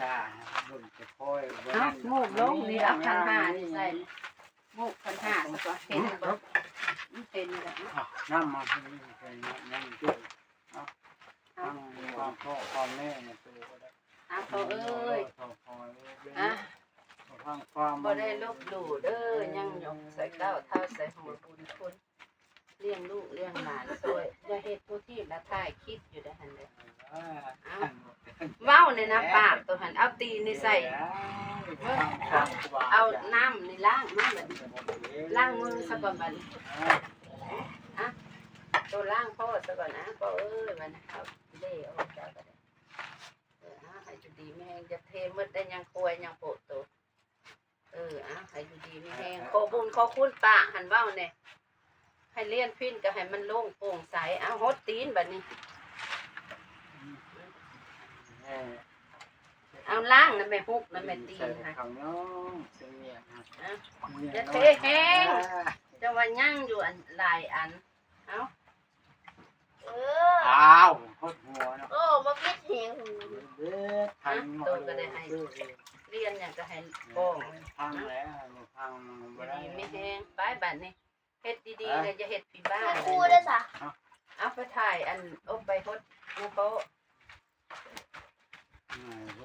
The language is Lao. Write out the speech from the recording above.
ຕາເບິ່ງຈະຄ່ອຍ ເອົາ ໂງກລົງນີ້ ເອົາຂັນຫ້ານີ້ໃສ່ ໂງກຂັນຫ້າຊະກ່ອນ ເຫັນບໍ່? ມັນເປັນແລ້ວ ເອົານ້ຳມາ ເອົາ ຟັງຄວາມພໍ່ຄວາມແມ່ ເອົາພໍ່ເອີຍ ອະ ຟັງຄວາມ ບໍ່ໄດ້ລົບຫຼູ່ເດີ ຍັງຍົກໃສ່ກ້າວເທົ້າໃສ່ຫົວບຸນຄຸນ ລ້ຽງລູກລ້ຽງຫຼານຊ່ວຍ ຢ່າເຮັດຜູ້ທີບລະຖ່າຍຄລິບຢູ່ໃດຫັ້ນເດີ ເວົ້າແນ່ນະ ປາກໂຕຫັ້ນ ເອົາຕີນນີ້ໃສ່ ເອົາ ເອົານ້ຳນີ້ລ້າງມືບັດນີ້ ລ້າງມືຊະກ່ອນບັດນີ້ ອະ ໂຕລ້າງພໍ່ຊະກ່ອນ ອະ ພໍ່ເອີຍ ບັດນີ້ ເອົາເລອອກຈາກ ເອີ ເອົາ ໃຫ້ຢູ່ດີມີແຮງ ຢ່າເທໝົດໄດ້ ຍັງປ່ວຍ ຍັງໂປະໂຕ ເອີ ເອົາ ໃຫ້ຢູ່ດີມີແຮງ ຂໍບຸນຂໍຄຸນປາກຫັ້ນເວົ້າແນ່ ໃຫ້ລຽນພິນກໍໃຫ້ມັນໂລ່ງໂປ່ງໃສ ເອົາ ຫົດຕີນບັດນີ້ ເອົາລ້າງນຳແມ່ຮຸກນຳແມ່ຕີນ ໃສ່ ຫັ້ນ ເຂົ້າຍອງ ໃສ່ ເອົາ ຢ່າເທແຮງ ຈັ່ງວ່າຍັງຢູ່ອັນຫຼາຍອັນ ເອົາ ເອີ ອ້າວ ຫົດຫົວເນາະ ໂອ້ ບໍ່ຜິດແຮງຫູ ເບິດ ອະ ພັງ ໂຕກໍໄດ້ໃຫ້ ເອີ ລຽນຫຍັງກໍໃຫ້ປ້ອງ ພັງແລ້ວ ພັງບໍ່ໄດ້ ຢູ່ດີມີແຮງ ໄປບັດນີ້ ເຮັດດີໆ ເອີ ນະ ຢ່າເຮັດພິບາດ ຄູເດ້ຊະ ເອົາໄປຖ່າຍອັນ ໂອ ໄປຫົດນຳພໍ່ ອືມ